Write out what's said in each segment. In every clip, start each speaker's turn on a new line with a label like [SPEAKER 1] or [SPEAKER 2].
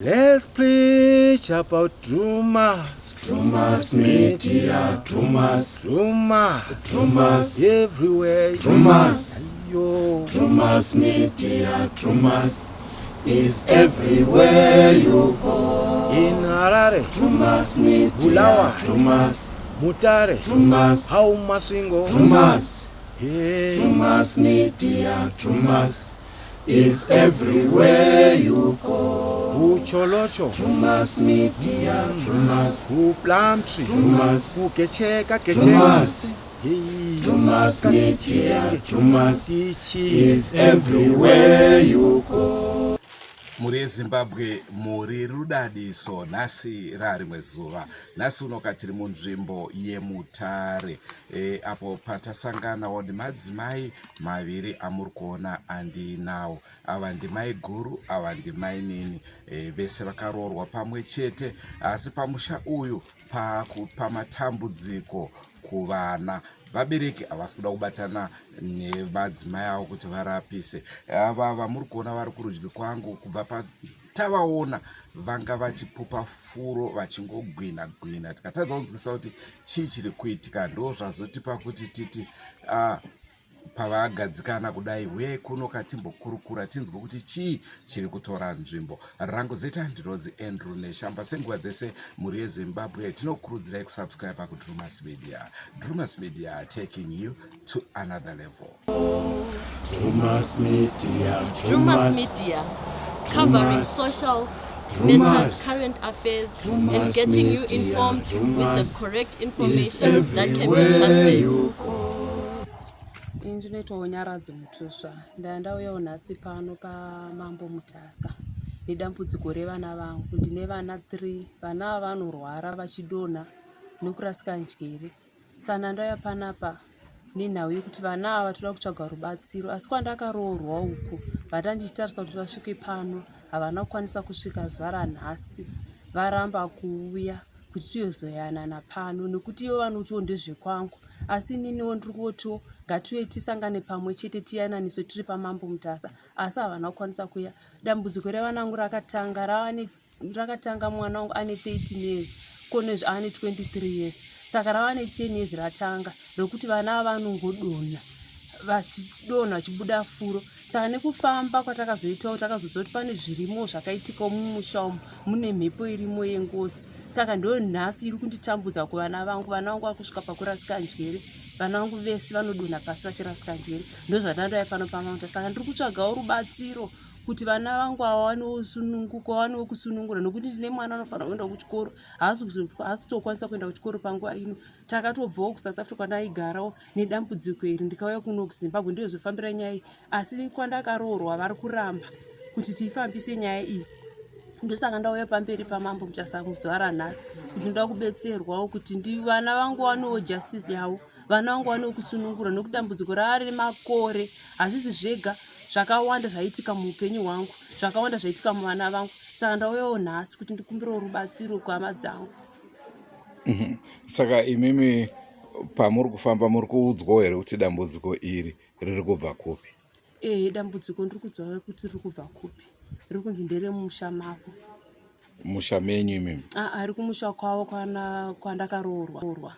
[SPEAKER 1] Let's preach about Drewmas.
[SPEAKER 2] Drewmas Media, Drewmas,
[SPEAKER 1] Drewmas.
[SPEAKER 2] Drewmas,
[SPEAKER 1] Everywhere.
[SPEAKER 2] Drewmas,
[SPEAKER 1] Yo.
[SPEAKER 2] Drewmas Media, Drewmas is everywhere you go.
[SPEAKER 1] In Harare,
[SPEAKER 2] Drewmas Media,
[SPEAKER 1] Bulawa.
[SPEAKER 2] Drewmas,
[SPEAKER 1] Mutare,
[SPEAKER 2] Drewmas,
[SPEAKER 1] how Masvingo.
[SPEAKER 2] Drewmas,
[SPEAKER 1] Hey.
[SPEAKER 2] Drewmas Media, Drewmas is everywhere you go.
[SPEAKER 1] Kucholocho,
[SPEAKER 2] Drewmas Media, Drewmas,
[SPEAKER 1] kuPlumtree,
[SPEAKER 2] Drewmas,
[SPEAKER 1] kugecheka gecheka.
[SPEAKER 2] Drewmas,
[SPEAKER 1] Hey.
[SPEAKER 2] Drewmas Media, Drewmas
[SPEAKER 1] Tichi.
[SPEAKER 2] is everywhere you go.
[SPEAKER 3] Mhuri yeZimbabwe, muri rudadiso. Nhasi rarimwe zuva. Nhasi unoka tiri munzvimbo yeMutare, apo patasanganawo nemadzimai maviri amuri kuona andinawo. Ava ndimai guru, ava ndimai nini. Vese vakaroorwa pamwe chete, asi pamusha uyu pakupa matambudziko kuvana. Vabereki havasi kuda kubatana nemadzimai avo kuti varapise. Ava vamuri kuona vari kurudyi kwangu, kubva patavaona vanga vachipupa furo, vachingogwina gwina, tikatadza kunzwisa kuti chii chiri kuitika. Ndo zvazotipa kuti titi pavagadzikana kudai, huye kuno katimbokurukura, tinzwe kuti chii chiri kutora nzvimbo. Rangu zita ndinonzi Andrew Neshamba. Senguva dzese, mhuri yeZimbabwe, tinokurudzirai kusubscribe kuDrumas Media. Drumas Media, taking you to another level.
[SPEAKER 2] Drewmas Media,
[SPEAKER 4] Drewmas Media, covering social
[SPEAKER 2] Drewmas,
[SPEAKER 4] matters, current affairs, and
[SPEAKER 2] Drewmas
[SPEAKER 4] getting you
[SPEAKER 2] Media,
[SPEAKER 4] informed with the
[SPEAKER 2] Drewmas
[SPEAKER 4] correct
[SPEAKER 2] is
[SPEAKER 4] information that can be
[SPEAKER 2] everywhere
[SPEAKER 4] trusted.
[SPEAKER 2] you go.
[SPEAKER 5] Ini ndinoitwawo Nyaradzo Mutusva. Ndanga ndauyawo nhasi pano paMambo Mutasa nedambudziko revana vangu. Ndine vana 3. Vana ava vanorwara vachidonha nekurasika njere. Saka ndauya panapa nenhau yekuti vana ava toda kutsvaga rubatsiro, asi kwandakaroorwa uku vanda ndichitarisa kuti vasvike pano havana kukwanisa kusvika zuva ranhasi. Varamba kuuya kuti tizoyanana pano nekuti ivo vanotiwo ndezvekwangu, asi ininiwo ndiri kungotiwo ngatiuye tisangane pamwe chete, tiyananiswe tiri paMambo Mutasa, asi havana kukwanisa kuuya. Dambudziko revana vangu rakatanga rava rakatanga mwana wangu ane 13 years, konezvo ane 23 years, saka rava ne10 years ratanga rekuti vana ava vanongodonha, vachidonha vachibuda furo. Saka nekufamba kwatakazoitawo, takazoziva kuti pane zvirimo zvakaitikawo mumusha umu, mune mhepo irimo yengozi. Saka ndo nhasi iri kunditambudza kuvana vangu. Vana vangu vari kusvika pakurasika njere. Vana vangu vese vanodonha pasi vachirasika njere. Ndo zvandandauya pano paMambo. Saka ndiri kutsvagawo rubatsiro kuti vana vangu ava vawanewo sununguko, vawanewo kusunungura, nokuti ndine mwana anofanira kuenda kuchikoro, haasi kutokwanisa kuenda kuchikoro panguva ino. Takatobvawo kuSouth Africa kwandaigarawo nedambudziko iri, ndikauya kuno kuZimbabwe, ndiyozofambira nyaya iyi, asi kwandakaroorwa vari kuramba kuti tifambise nyaya iyi. Ndosaka ndauya pamberi paMambo Mutasa muzuva ranhasi kuti ndoda kubetserwawo kuti vana vangu vawanewo justice yavo, vana vangu vawanewo kusunungura, nokuti dambudziko rava remakore. Hazvisi zvega, zvakawanda zvaitika muupenyu hwangu, zvakawanda zvaitika muvana vangu. Saka ndauyawo nhasi kuti ndikumbirewo rubatsiro kuhama dzangu.
[SPEAKER 3] Saka imimi pamuri kufamba, muri kuudzwawo here kuti dambudziko iri riri kubva kupi?
[SPEAKER 5] Ehe, dambudziko ndiri kudzwa kuti riri kubva kupi. Riri kunzi nderemusha mavo.
[SPEAKER 3] Musha menyu imimi?
[SPEAKER 5] Aa, ri kumusha kwavo kwandakaroorwa,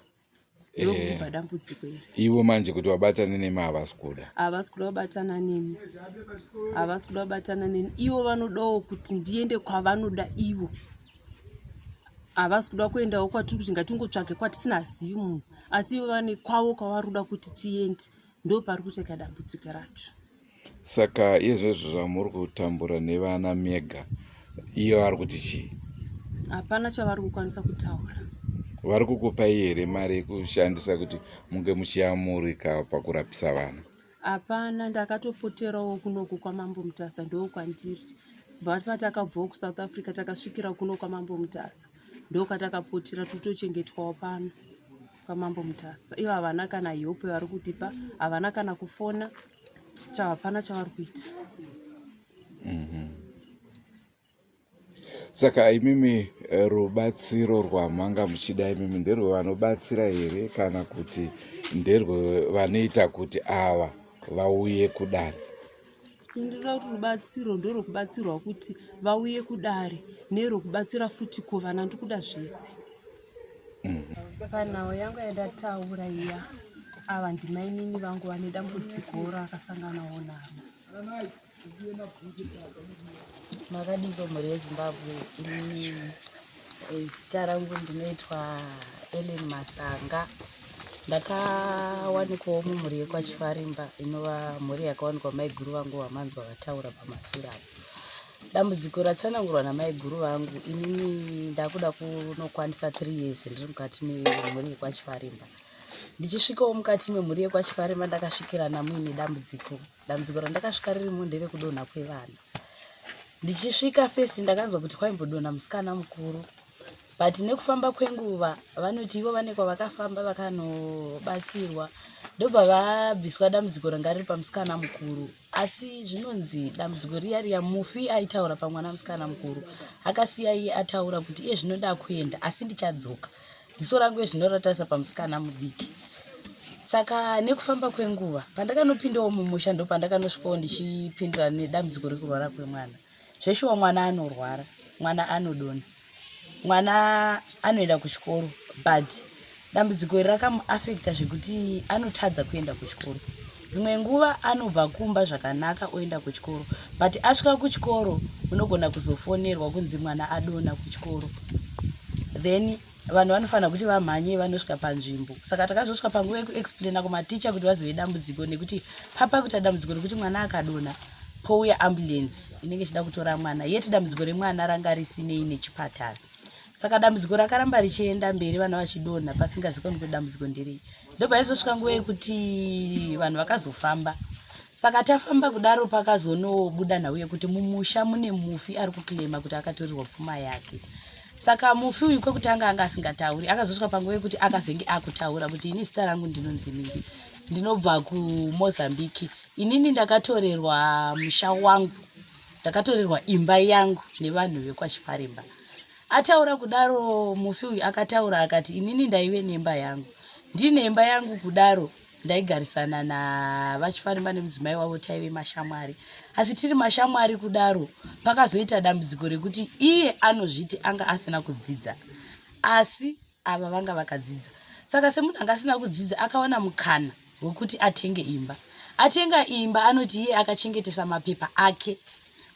[SPEAKER 5] ndokubva dambudziko iri.
[SPEAKER 3] Ivo manje kuti vabatane nemi havasi kuda?
[SPEAKER 5] Havasi kuda kubatana nemi, havasi kuda kubatana neni. Ivo vanodawo kuti ndiende kwavanoda ivo. Havasi kuda kuendawo kwatiri kuti ngatingotsvage kwatisinazivi munhu, asi ivo vane kwavo kwavari kuda kuti tiende. Ndo pari kuitika dambudziko racho.
[SPEAKER 3] Saka izvezvo zvamuri kutambura nevana mega, iyo vari kuti chii?
[SPEAKER 5] Hapana chavari kukwanisa kutaura.
[SPEAKER 3] Vari kukupai here mari yekushandisa kuti munge muchiyamurika pakurapisa vana?
[SPEAKER 5] Hapana. Ndakatopoterawo kunoku kwaMambo Mutasa, ndo kwandiri kubva patakabvawo kuSouth Africa, takasvikira kuno kwaMambo Mutasa, ndo kwatakapotera, totochengetwawo pano kwaMambo Mutasa. Ivo havana kana help vari kutipa, havana kana kufona, chavapana chavari kuita.
[SPEAKER 3] Saka imimi rubatsiro rwamanga muchida imimi nderwevanobatsira here, kana kuti nderwevanoita kuti ava vauye kudare?
[SPEAKER 5] Ndinoda kuti rubatsiro ndorwekubatsirwa kuti vauye kudare nerwekubatsira futi kuvana ndikuda zvese. Panhau yangu yandataura iya, ava ndimainini vangu vane dambudziko raakasanganawo naro.
[SPEAKER 6] Makadiko mhuri yeZimbabwe, ini zita rangu ndinoitwa Ellen Masanga. Ndakawanikwawo mumhuri yekwaChifarimba inova mhuri yakawanikwa maiguru vangu vamanzwa vataura pamasure apo. Dambudziko ratsanangurwa namaiguru vangu, inini ndakuda kunokwanisa 3 years ndiri mukati memhuri yekwaChifarimba. Ndichisvikawo mukati memhuri yekwaChifarimba ndakasvikirana muine dambudziko. Dambudziko randakasvika ririmo nderekudonha kwevana. Ndichisvika first ndakanzwa kuti kwaimbodonha musikana mukuru but nekufamba kwenguva vanoti ivo vane kwavakafamba vakanobatsirwa ndobva vabviswa dambudziko ranga riri pamusikana mukuru asi zvinonzi dambudziko riya riya mufi aitaura pamwana musikana mukuru akasiya iye ataura kuti iye zvino ndakuenda asi ndichadzoka ziso rangu ezvino ratarisa pamusikana mudiki saka nekufamba kwenguva pandakanopindawo mumusha ndopandakanosvikawo ndichipindira nedambudziko rekurwara kwemwana zveshuwa mwana anorwara mwana anodona mwana anoenda kuchikoro but dambudziko iri rakamuafecta zvekuti anotadza kuenda kuchikoro dzimwe nguva anobva kumba zvakanaka oenda kuchikoro but asvika kuchikoro unogona kuzofonerwa kunzi mwana adona kuchikoro then vanhu vanofanira kuti vamhanye vanosvika panzvimbo saka takazosvika panguva yekuexplaina kumaticha kuti vazive dambudziko nekuti papa kuita dambudziko rekuti mwana akadona pouya ambulance inenge ichida kutora mwana yeti dambudziko remwana ranga risinei nechipatara saka dambudziko rakaramba richienda mberi vana vachidonha pasingazikanwi kuti dambudziko nderei ndobva yaizosvika nguva yekuti vanhu vakazofamba saka tafamba kudaro pakazonobuda nhau yekuti mumusha mune mufi ari kuclaima kuti akatorerwa pfuma yake saka mufi uyu kwekutanga anga asingatauri akazosvika panguva yekuti akazenge akutaura kuti ini zita rangu ndinonzi ningi ndinobva kumozambique inini ndakatorerwa musha wangu ndakatorerwa imba yangu nevanhu vekwachifarimba ataura kudaro mufi uyu akataura akati inini ndaive nemba yangu ndine imba yangu kudaro ndaigarisana navachifarimba nemudzimai wavo taive mashamwari asi tiri mashamwari kudaro pakazoita dambudziko rekuti iye anozviti anga asina kudzidza asi ava vanga vakadzidza saka semunhu anga asina kudzidza akawana mukana wekuti atenge imba atenga imba anoti iye akachengetesa mapepa ake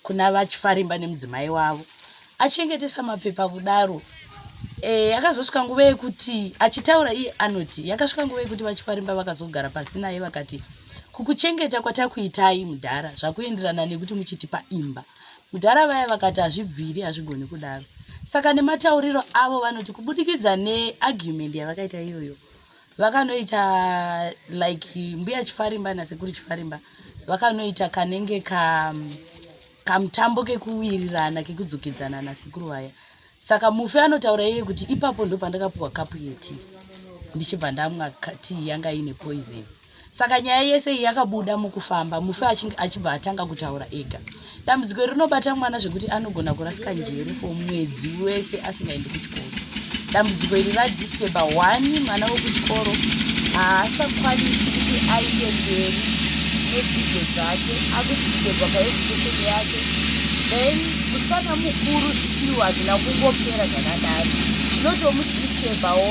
[SPEAKER 6] kuna vachifarimba nemudzimai wavo achengetesa mapepa kudaro e, yakazosvika nguva yekuti achitaura iye anoti yakasvika nguva yekuti vachifarimba vakazogara pasi naye vakati kukuchengeta kwatakuitai mudhara zvakuenderana nekuti muchitipa imba mudhara vaya vakati hazvibviri hazvigoni kudaro saka nematauriro avo vanoti kubudikidza neargument yavakaita iyoyo vakanoita like mbuya chifarimba nasekuru chifarimba vakanoita kanenge ka kamutambo kekuwirirana kekudzokedzana nasekuru vaya saka mufi anotaura iye kuti ipapo ndo pandakapiwa kapu yetii ndichibva ndamwa tii yanga iine poison Saka nyaya yese iyi yakabuda mukufamba, mufi achibva atanga kutaura ega. Dambudziko iri rinobata mwana zvekuti anogona kurasika njere for mwedzi wese asingaendi kuchikoro. Dambudziko iri radisturba one mwana wekuchikoro haasakwanisi kuti aende mberi nedzidzo dzake, akudisturbwa paeducation yake. Then musikana mukuru still hazvina kungopera zvakadaro, zvinotomudisturbawo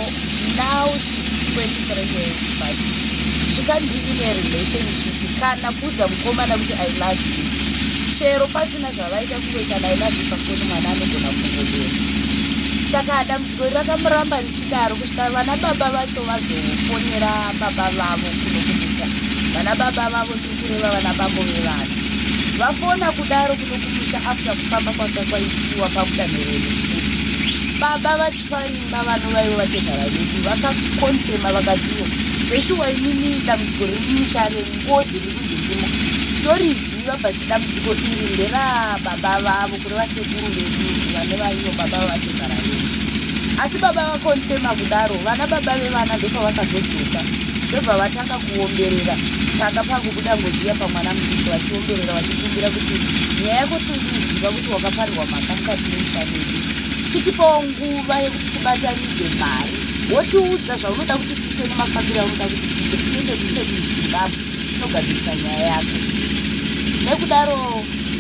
[SPEAKER 6] now she's 23 years but she can't be in a relationship kana kuudza mukomana kuti i love you chero pasina zvavaita kungoita i love you pafoni mwana anogona kungodona saka dambudziko iri rakamuramba richidaro kusvika vana baba vacho vazofonera baba vavo kuno kumusha vana baba vavo tiri kureva vana bambo vevana vafona kudaro kuno kumusha after kufamba kwanga kwaitiwa pabuda mherero baba Vaimba vanova ivo vatezvara vedu vakakonfema vakatiwo zveshuwa inini dambudziko riri mumusha rengozi riri kunzi ndimo toriziva but dambudziko iri nderababa vavo kureva sekuru vedu vanova ivo baba vavatezvara vedu asi baba vakonfema kudaro vana baba vevana ndopavakazodzoka ndobva vatanga kuomberera panga pakubuda ngozi iya pamwana mudiki vachiomberera vachikumbira kuti nyaya yako tiri kuiziva kuti wakaparirwa mhaka mukati memusha medu chitipawo nguva yekuti tibatanidze mari wotiudza zvaunoda kuti tiite nemafambiro aunoda kuti tiite tiende tiende kuzimbabwe tinogadzirisa nyaya yako. Nekudaro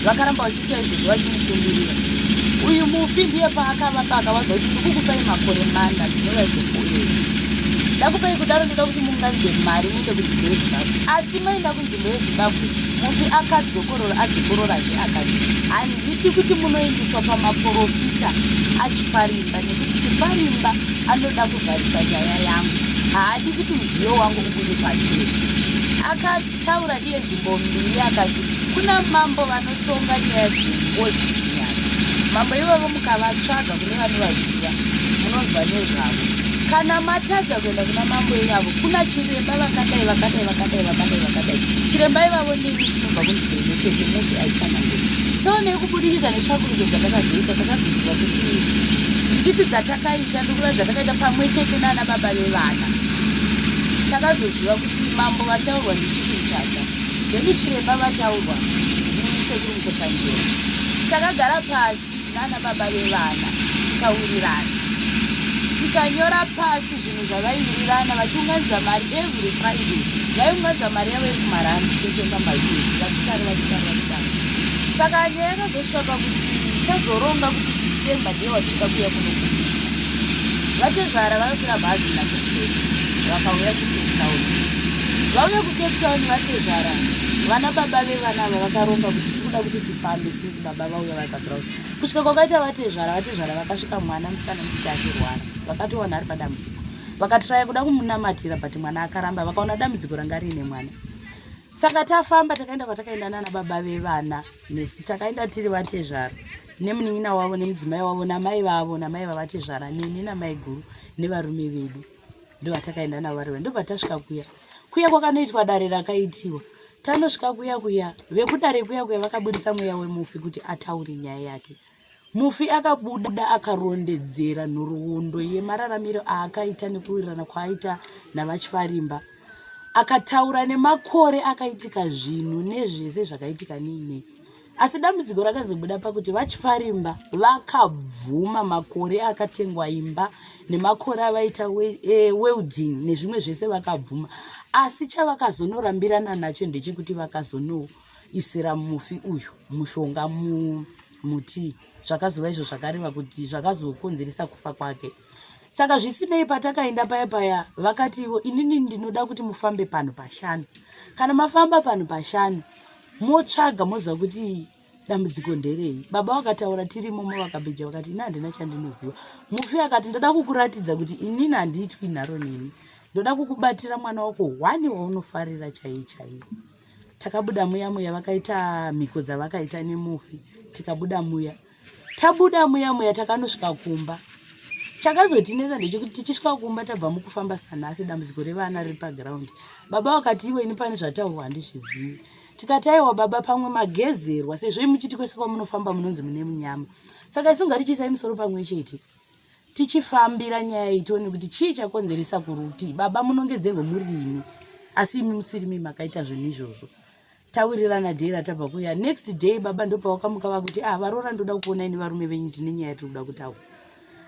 [SPEAKER 6] vakaramba vachiita izvozvo vachimukumbirira. Uyu mufi ndiye paakavapa akavaudza kuti ndikukupai makore mana dzinova idzo 4 years. Ndakupai kudaro ndoda kuti muunganidze mari muende kunzvimbo yeZimbabwe. Asi maenda kunzvimbo yeZimbabwe mufi akadzokorora adzokororazve akati handidi kuti munoendeswa pamaporofita aChifarimba nekuti Chifarimba anoda kuvharisa nyaya yangu haadi kuti mudziyo wangu ubude pachena. Akataura iye nzvimbo mbiri akati kuna mambo vanotonga nyaya dzengozi nyaya mambo ivavo mukavatsvaga kune vanovaziva munonzwa nezvavo kana matadza kuenda kuna mambo ivavo kuna chiremba vakadai vakadai vakadai vakadai vakadai chiremba ivavo neni tinobva kunzvimbo imwe chete mufi aitsanangura so nekubudikidza netsvakurudzo dzatakazoita takazoziva kuti ndichiti dzatakaita ndikuva dzatakaita pamwe chete nana baba vevana takazoziva kuti mambo vataurwa ndichief Mutasa then chiremba vataurwa ndisekuru Mukotsanjera takagara pasi nana baba vevana tikawirirana tikanyora pasi zvinhu zvavaiwirirana vachiunganidza mari every Friday vaiunganidza mari yavo yekumaranzi totenga maus vachidaro vachidaro vachidaro saka nyaya yakazosvika pakuti tazoronga kuti December ndiye watinoda kuuya kunokumisha vatezvara vakakwira bhazi muna September vakauya kuCape Town vauya kuCape Town vatezvara vana baba vevana ava vakaronga kuti tiri kuda kuti tifambe since baba vauya vari paground kusvika kwakaita vatezvara vatezvara vakasvika mwana musikana mudiki achirwara vakatowana ari padambudziko vakatraya kuda kumunamatira but mwana akaramba vakaona dambudziko ranga riine mwana saka tafamba takaenda kwatakaenda nana baba vevana nesu takaenda tiri vatezvara nemunin'ina wavo nemudzimai wavo namai vavo namai vavatezvara neni namai guru nevarume vedu ndovatakaenda navo vari ndobva tasvika kuya kuya kwakanoitwa dare rakaitiwa tanosvika kuya kuya vekudare kuya kuya vakabudisa mweya wemufi kuti ataure nyaya yake mufi akabuda akarondedzera nhoroondo yemararamiro aakaita nekuwirirana kwaaita navaChifarimba akataura nemakore akaitika zvinhu nezvese zvakaitika nei asi dambudziko rakazobuda pakuti vaChifarimba vakabvuma makore akatengwa imba nemakore avaita welding nezvimwe zvese vakabvuma asi chavakazonorambirana nacho ndechekuti vakazonoisira mufi uyu mushonga muti zvakazova izvo zvakareva kuti zvakazokonzeresa kufa kwake saka zvisinei patakaenda paya paya vakativo inini ndinoda kuti mufambe panhu pashanu kana mafamba panhu pashanu motsvaga moziva kuti dambudziko nderei baba vakataura tirimomo vakabheja vakati ini handina chandinoziva mufi akati ndoda kukuratidza kuti inini handiitwi nharo neni ndoda kukubatira mwana wako hwani waunofarira chaiye chaiye takabuda muya muya vakaita mhiko dzavakaita nemufi tikabuda muya tabuda muya muya takanosvika kumba chakazotinetsa ndechekuti tichisvika kumba tabva mukufamba sanhasi dambudziko revana riri pagiraundi baba vakati iwe ini pane zvataurwa handizvizivi tikati aiwa baba pamwe magezerwa sezvo imuchiti kwese kwamunofamba munonzi mune munyama saka isu ngatichiisai musoro pamwe chete tichifambira nyaya iyi tione kuti chii chakonzeresa kuruti baba munongedzerwe muri imi asi imi musiri mi makaita zvinhu izvozvo tawirirana day ratabva kuya next day baba ndopavakamuka vakuti ah varoora ndoda kuonai nevarume venyu ndine nyaya yatiri kuda kutaura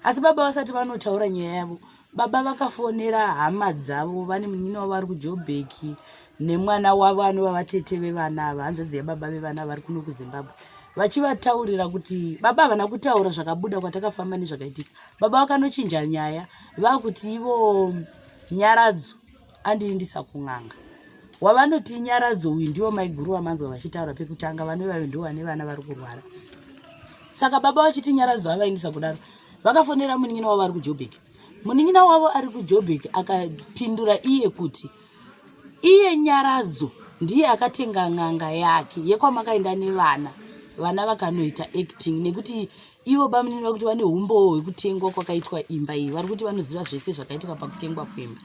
[SPEAKER 6] asi baba vasati vanotaura nyaya yavo baba vakafonera hama dzavo vane munyina wavo ari kuJobheki nemwana wavo anova vatete vevana ava hanzvadzi yababa vevana vari kuno kuZimbabwe vachivataurira kuti baba havana kutaura zvakabuda kwatakafamba nezvakaitika baba vakanochinja nyaya vakuti ivo Nyaradzo andiindisa kun'anga wavanoti Nyaradzo uyu ndivo maiguru vamanzwa vachitaura pekutanga vanovayo ndivo vane vana vari kurwara saka baba vachiti Nyaradzo avaindisa kudaro vakafonera munin'ina wavo ari kuJobheki munin'ina wavo ari kuJobheki akapindura iye kuti iye Nyaradzo ndiye akatenga n'anga yake yekwamakaenda nevana vana vakanoita acting nekuti ivo bamunini vakuti vane umbowo hwekutengwa kwakaitwa imba iyi vari kuti vanoziva zvese zvakaitika pakutengwa kwemba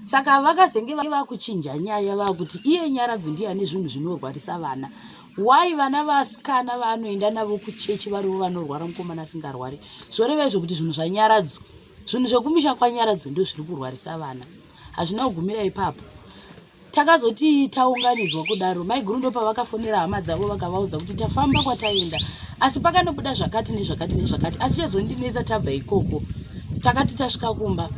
[SPEAKER 6] saka vakazenge vakuchinja nyaya vakuti iye Nyaradzo ndiye ane zvinhu zvinorwarisa vana wai vana vasikana vaanoenda navo kuchechi varivo vanorwara mukomana asingarwari zvoreva izvo kuti zvinhu zvaNyaradzo zvinhu zvekumisha kwaNyaradzo ndo zviri kurwarisa vana hazvina kugumira ipapo takazoti taunganidzwa kudaro maiguru ndo pavakafonera hama dzavo vakavaudza kuti tafamba kwataenda asi pakanobuda zvakati nezvakati nezvakati asi chazondinetsa tabva ikoko takati tasvika kumba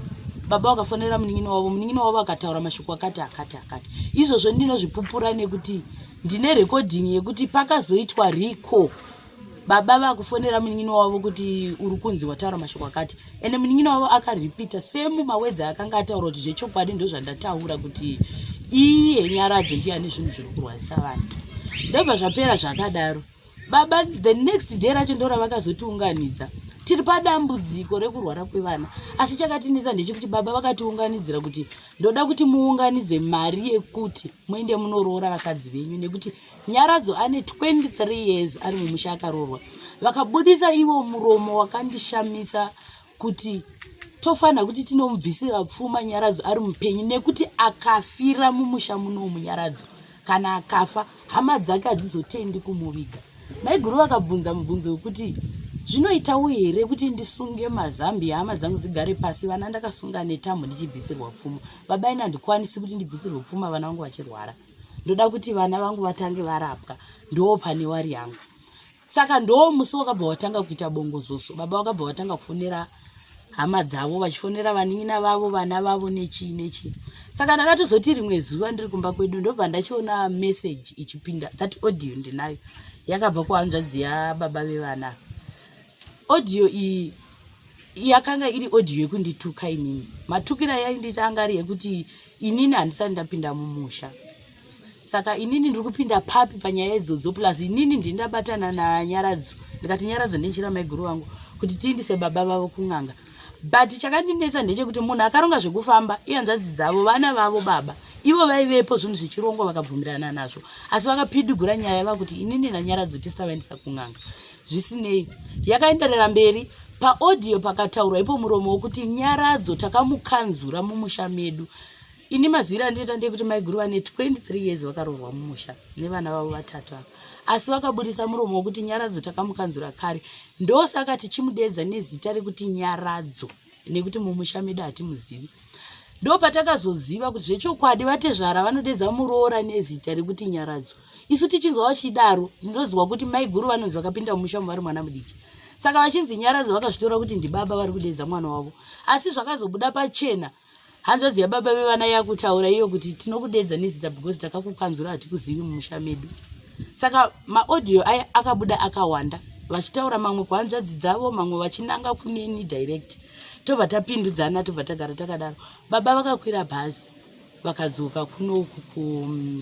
[SPEAKER 6] baba vakafonera munin'ina wavo munin'ina wavo akataura mashoko akati akati akati izvozvo ndinozvipupura nekuti Ndine recording yekuti pakazoitwa recall baba vakufonera munin'ina wavo kuti uri kunzi wataura mashoko akati, ende munin'ina wavo akaripita semu mawedzi akanga ataura kuti zvechokwadi ndozvandataura kuti iye Nyaradzo ndiye ane zvinhu zviri kurwadzisa vanhu. Ndobva zvapera zvakadaro. Baba the next day racho ndoravakazotiunganidza tiri padambudziko rekurwara kwevana, asi chakatinetsa ndechekuti baba vakatiunganidzira kuti ndoda kuti muunganidze mari yekuti muende munoroora vakadzi venyu, nekuti Nyaradzo ane 23 years ari mumusha akaroorwa. Vakabudisa ivo muromo wakandishamisa kuti tofanira kuti tinomubvisira pfuma Nyaradzo ari mupenyu, nekuti akafira mumusha munomu Nyaradzo kana akafa hama dzake hadzizotendi kumuviga. Maiguru vakabvunza mubvunzo wekuti zvinoitawo here kuti ndisunge mazambi hama dzangu dzigare pasi, vana ndakasunga netambo ndichibvisirwa pfuma. Baba ini handikwanisi kuti ndibvisirwe pfuma vana vangu vachirwara, ndoda kuti vana vangu vatange varapwa, ndo pane wari yangu. Saka ndo musi wakabva watanga kuita bongozoso, baba vakabva vatanga kufonera hama dzavo, vachifonera vanin'ina vavo, vana vavo nechii nechii. Saka ndakatozoti rimwe zuva ndiri kumba kwedu ndobva ndachiona message ichipinda, that audio ndinayo, yakabva kuhanzvadzi yababa vevana. Audio iyi yakanga iri audio yekundituka inini. Matukiro ayaindiita anga ari ekuti inini handisati ndapinda mumusha, saka inini ndiri kupinda papi panyaya idzodzo, plus inini ndini ndabatana naNyaradzo, ndikati Nyaradzo ndinchira maiguru vangu kuti tiindise baba vavo kun'anga. But chakandinetsa ndechekuti munhu akaronga zvekufamba ihanzvadzi dzavo, vana vavo, baba ivo vaivepo zvinhu zvichirongwa vakabvumirana nazvo, asi vakapidigura nyaya vakuti inini naNyaradzo tisavaendesa kun'anga. Zvisinei, yakaenderera mberi paaudio, pakataurwa ipo muromo wokuti Nyaradzo takamukanzura mumusha medu. Ini maziviro andinoita ndeyekuti maiguru vane 23 years vakaroorwa mumusha nevana vavo vatatu ava, asi vakabudisa muromo wokuti Nyaradzo takamukanzura kare, ndosaka tichimudedza nezita rekuti Nyaradzo nekuti mumusha medu hatimuzivi. Ndo patakazoziva kuti zvechokwadi vatezvara vanodedza muroora nezita rekuti Nyaradzo. Isu tichinzwa vachidaro, ndinoziva kuti maiguru vanonzi vakapinda mumusha umu vari mwana mudiki, saka vachinzi Nyaradzo vakazvitora kuti ndibaba vari kudedza mwana wavo. Asi zvakazobuda pachena hanzvadzi yababa vevana yakutaura iyo kuti tinokudedza nezita because takakukanzura, hatikuzivi mumusha medu. Saka maaudio aya akabuda akawanda, vachitaura mamwe kuhanzvadzi dzavo, mamwe vachinanga kuneni direct, tobva tapindudzana, tobva tagara takadaro. Baba vakakwira bhazi vakadzoka kunoku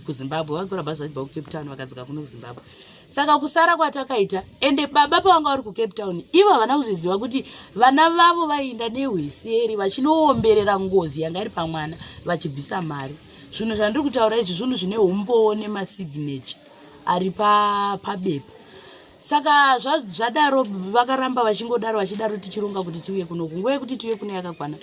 [SPEAKER 6] kuZimbabwe, vakakwira bhazi vachibva kuCape Town vakadzoka kuno kuZimbabwe. Saka kusara kwatakaita, ende baba pavanga vari kuCape Town ivo havana kuzviziva kuti vana vavo vaienda nehweseri vachinoomberera ngozi yanga iri pamwana vachibvisa mari. Zvinhu zvandiri kutaura izvi zvinhu zvine umbowo nemasignature ari pabepa. Saka zvadaro vakaramba vachingodaro vachidaro, tichironga kuti tiuye kunoku. Nguva yekuti tiuye kuno yakakwana,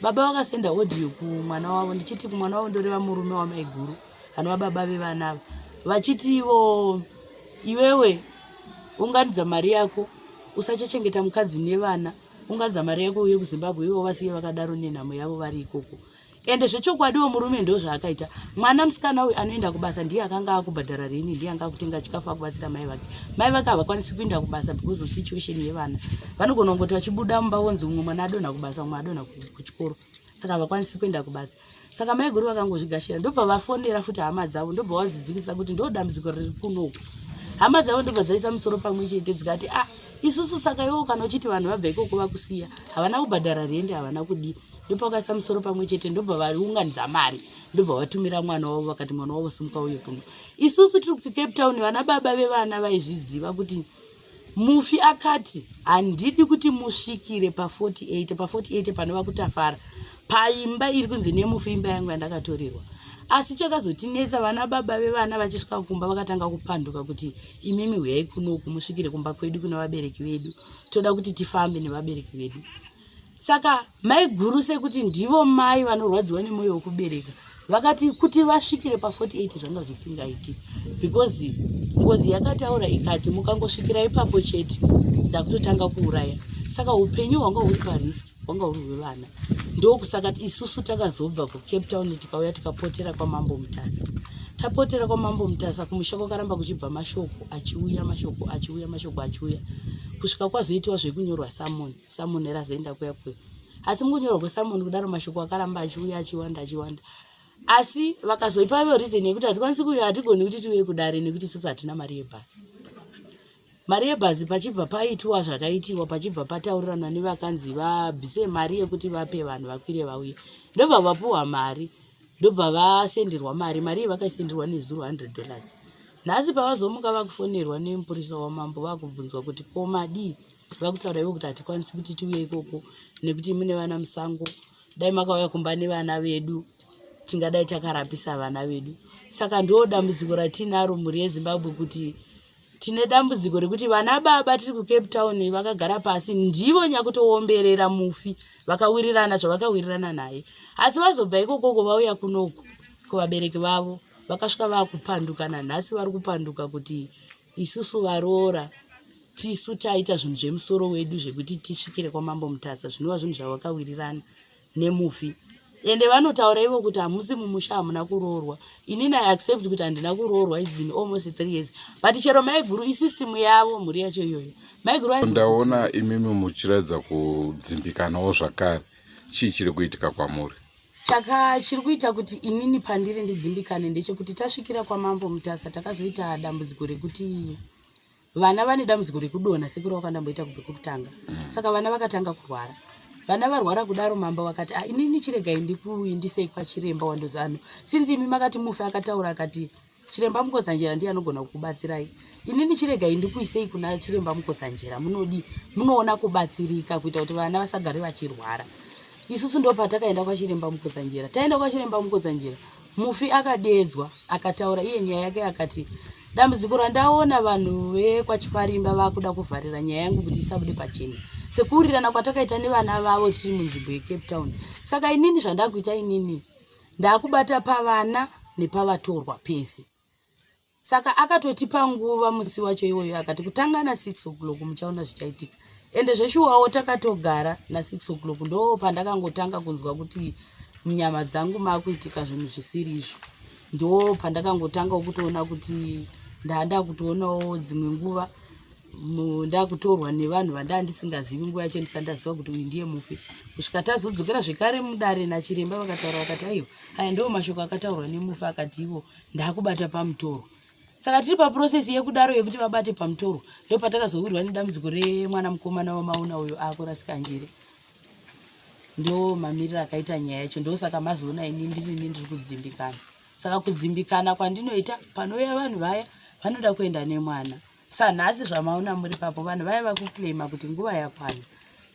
[SPEAKER 6] baba vakasenda audio kumwana wavo, ndichiti kumwana wavo ndoreva murume wamaiguru anova baba vevana ava, vachiti ivo iwewe unganidza mari yako, usachachengeta mukadzi nevana, unganidza mari yako uye kuZimbabwe, ivo vasiye vakadaro nenhamo yavo vari ikoko. Ende zvechokwadiwo murume ndo zvaakaita. Mwana musikana uyu anoenda kubasa, ndiye akanga akubhadhara reni, ndiye anga akutenga chikafu, akubatsira mai vake. Mai vake havakwanisi kuenda kubasa because of situation yevana, vanogona kungoti vachibuda mumba vonzi umwe mwana adonha kubasa, umwe adonha kuchikoro, saka havakwanisi kuenda kubasa. Saka maiguru vakangozvigashira, ndobva vafonera futi hama dzavo, ndobva vazizivisa kuti ndo dambudziko riri kunoku. Hama dzavo ndobva dzaisa musoro pamwe chete dzikati, ah, isusu saka iwo kana uchiti vanhu vabva ikoko vakusiya, havana kubhadhara rende, havana kudii, ndopakaisa musoro pamwe chete, ndobva vaunganidza mari, ndobva vatumira mwana wavo, vakati mwana wavo simuka uye kuno. Isusu tiri kuCape Town, vana baba vevana vaizviziva kuti mufi akati handidi kuti musvikire pa48, pa48 panova kutafara paimba iri kunzi nemufi, imba yangu yandakatorerwa. Asi chakazotinetsa, vana baba vevana vachisvika kumba vakatanga kupanduka kuti imimi huyai kunoku musvikire kumba kwedu kuna vabereki vedu, toda kuti tifambe nevabereki vedu. Saka maiguru sekuti ndivo mai vanorwadziwa nemwoyo wekubereka, vakati kuti vasvikire pa48 zvanga zvisingaiti because ngozi yakataura ikati mukangosvikira ipapo chete ndakutotanga kuuraya. Saka upenyu hwanga huri pariski, hwanga huri hwevana. Ndokusaka isusu takazobva kuCape Town tikauya tikapotera kwaMambo Mutasa. Tapotera kwaMambo Mutasa, kumusha kwakaramba kuchibva mashoko achiuya, mashoko achiuya, mashoko achiuya, kusvika kwazoitiwa zvekunyorwa samoni. Samoni razoenda kuya kuya, asi mukunyorwa kwesamoni kudaro mashoko akaramba achiuya achiwanda achiwanda. Asi vakazoipa ivo reason yekuti hatikwanisi kuuya, hatigoni kuti tiuye kudare nekuti isusu hatina mari yebhasi. Mari yebhazi pachibva paitwa zvakaitiwa, pachibva pataurirana nevakanzi vabvise mari yekuti vape vanhu vakwire vauye, ndobva vapuhwa mari, ndobva vasenderwa mari. Mari iyi vakaisenderwa nezuro 100 dollars. Nhasi pavazomuka vakufonerwa nemupurisa wamambo, vakubvunzwa kuti ko madii, vakutaura ivo kuti hatikwanisi kuti tiuye ikoko nekuti mune vana musango, dai makauya kumba nevana vedu tingadai takarapisa vana vedu. Saka ndo dambudziko ratinaro mhuri yeZimbabwe, kuti tine dambudziko rekuti vana baba tiri kuCape Town vakagara pasi, ndivo nyakutoomberera mufi, vakawirirana zvavakawirirana naye, asi vazobva ikokoko vauya kunoku kuvabereki vavo vakasvika vakupanduka. Nanhasi vari kupanduka kuti isusu varoora tisu taita zvinhu zvemusoro wedu zvekuti tisvikire kwaMambo Mutasa, zvinova zvinhu zvavakawirirana nemufi. Ende vanotaura ivo kuti hamusi mumusha, hamuna kuroorwa. Inini I accept kuti handina kuroorwa, it's been almost 3 years, but chero maiguru isystem yavo mhuri yacho iyoyo maiguru.
[SPEAKER 3] Ndaona imimi muchiratidza kudzimbikanawo zvakare, chii chiri kuitika kwamuri?
[SPEAKER 6] Chaka chiri kuita kuti inini pandiri ndidzimbikane ndechekuti tasvikira kwaMambo Mutasa takazoita dambudziko rekuti vana vane dambudziko rekudonha sekuru vakandamboita kubva kwekutanga. Saka vana vakatanga kurwara. Vana varwara kudaro, mambo vakati, ah, inini chiregai ndikuindisei kwachiremba wandozano, sinzi imi makati mufi akataura akati Chiremba Mukotsanjera ndiye anogona kukubatsirai. Inini chiregai ndikuisei kuna Chiremba Mukotsanjera, munodi munoona kubatsirika kuita kuti vana vasagare vachirwara. Isusu ndo patakaenda kwaChiremba Mukotsanjera. Taenda kwaChiremba Mukotsanjera, mufi akadeedzwa, akataura iye nyaya yake, akati dambudziko randaona vanhu vekwaChifarimba vakuda kuvharira nyaya yangu kuti isabude pachena sekuwirirana kwatakaita nevana vavo tiri munzvimbo yeCape Town. Saka inini zvandakuita, inini ndakubata pavana nepavatorwa pese. Saka akatotipa nguva musi wacho iwoyo, akati kutanga na6 o'clock muchaona zvichaitika. Ende zveshuwawo takatogara na6 o'clock, ndo pandakangotanga kunzwa kuti munyama dzangu makuitika zvinhu zvisiri izvo. Ndo pandakangotangawo kutoona kuti ndanda kutoonawo dzimwe nguva ndakutorwa nevanhu vandaa ndisingazivi, nguva yacho ndisati ndaziva kuti uyu ndiye mufi, kusvika tazodzokera zvekare mudare nachiremba. Vakataura vakati aiwa, aya ndiwo mashoko akataurwa nemufi, akati ivo ndakubata pamutorwa. Saka tiri paprocess yekudaro yekuti vabate pamutorwa, ndo patakazowirwa nedambudziko remwana mukomana wamauna uyo akurasika njere. Ndo mamiriro akaita nyaya yacho. Ndosaka mazoona ini ndirini ndiri kudzimbikana. Saka kudzimbikana kwandinoita, panouya vanhu vaya vanoda kuenda nemwana sanhasi zvamaona muri papo, vanhu vaya vakuclaima kuti nguva yakwana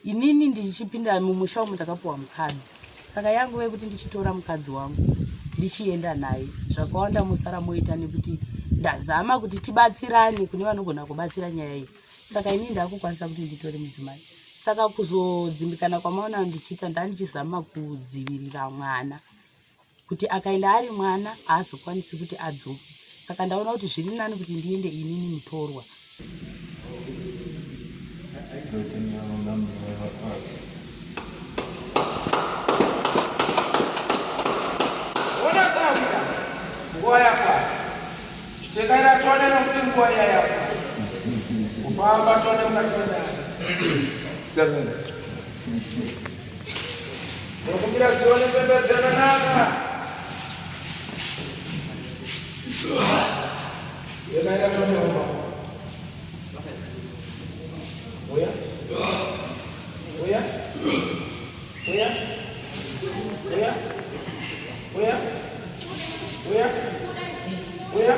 [SPEAKER 6] inini ndichipinda mumusha umu ndakapuwa mukadzi. Saka yanguva yekuti ndichitora mukadzi wangu ndichienda naye. Zvakawanda musara moita nekuti ndazama kuti tibatsirane kune vanogona kubatsira nyaya iyi. Saka inini ndakukwanisa kuti nditore mudzimai. Saka kuzodzimbikana kwamaona ndichiita, ndandichizama kudzivirira mwana kuti akaenda ari mwana haazokwanisi kuti adzoke. Saka ndaona kuti zviri nani kuti ndiende inini mutorwa.
[SPEAKER 7] Ona sahwira, nguva yakwana. Chitekaira tone nokuti nguva iya yakwana. Kufamba tone mukati medare.
[SPEAKER 1] 7.
[SPEAKER 7] Ndokumbira zivo nepembedzo yakanaka. Yekaira tone umba. Uya. Uya. Uya. Uya. Uya. Uya. Uya.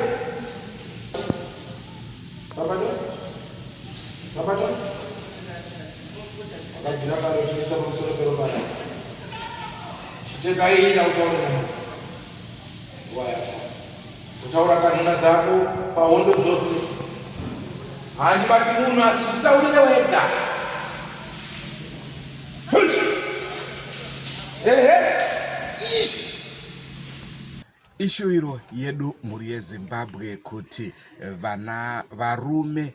[SPEAKER 7] Babata. Babata. Wakabvira kare uchinetsa pamusoro peropa rako. Chitekaira utaure naMwari. Nguva yako. Kutaura kanhuna dzako pahondo dzose. Handibati munhu asi zvitaurire wega. Ehe.
[SPEAKER 3] Ishuviro yedu mhuri yeZimbabwe kuti vana varume,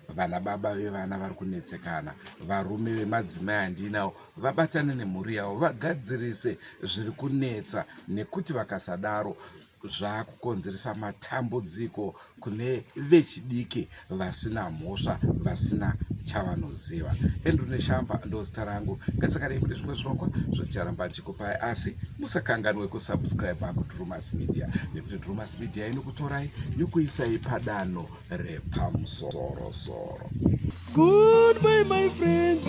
[SPEAKER 3] vana baba vevana vari kunetsekana, varume vemadzimai andinawo vabatane nemhuri yavo vagadzirise zviri kunetsa, nekuti vakasadaro zvakukonzeresa matambudziko kune vechidiki vasina mhosva, vasina chavanoziva. Andrew Neshamba ndozita rangu. Ngatisakarei mune zvimwe zvirongwa zvaticharamba tichikupai, asi musakanganwe kusubscribe kuDrumas Media, nekuti Drumas Media inokutorai yokuisai padanho repamusorosoro.
[SPEAKER 8] Goodbye my friends.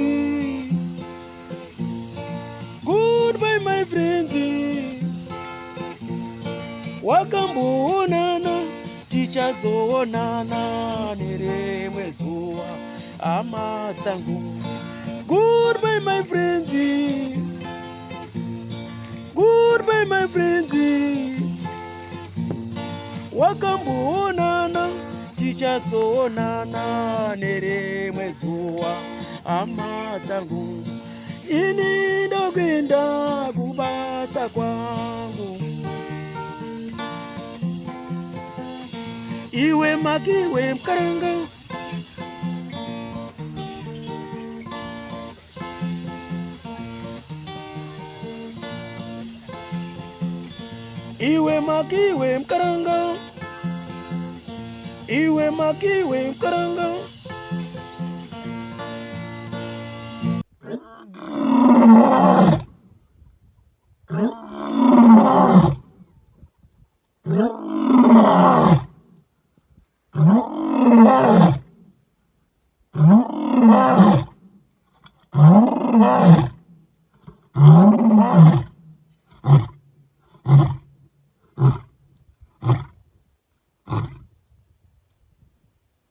[SPEAKER 8] Goodbye my friends. Wakamboonana tichazoonana nerimwe zuva hama dzangu. Goodbye my friends. Goodbye my friends. Wakamboonana tichazoonana nerimwe zuva hama dzangu. Ini ndokuenda kubasa kwangu. Iwe makiwe mkaranga. Iwe makiwe mkaranga. Iwe makiwe mkaranga.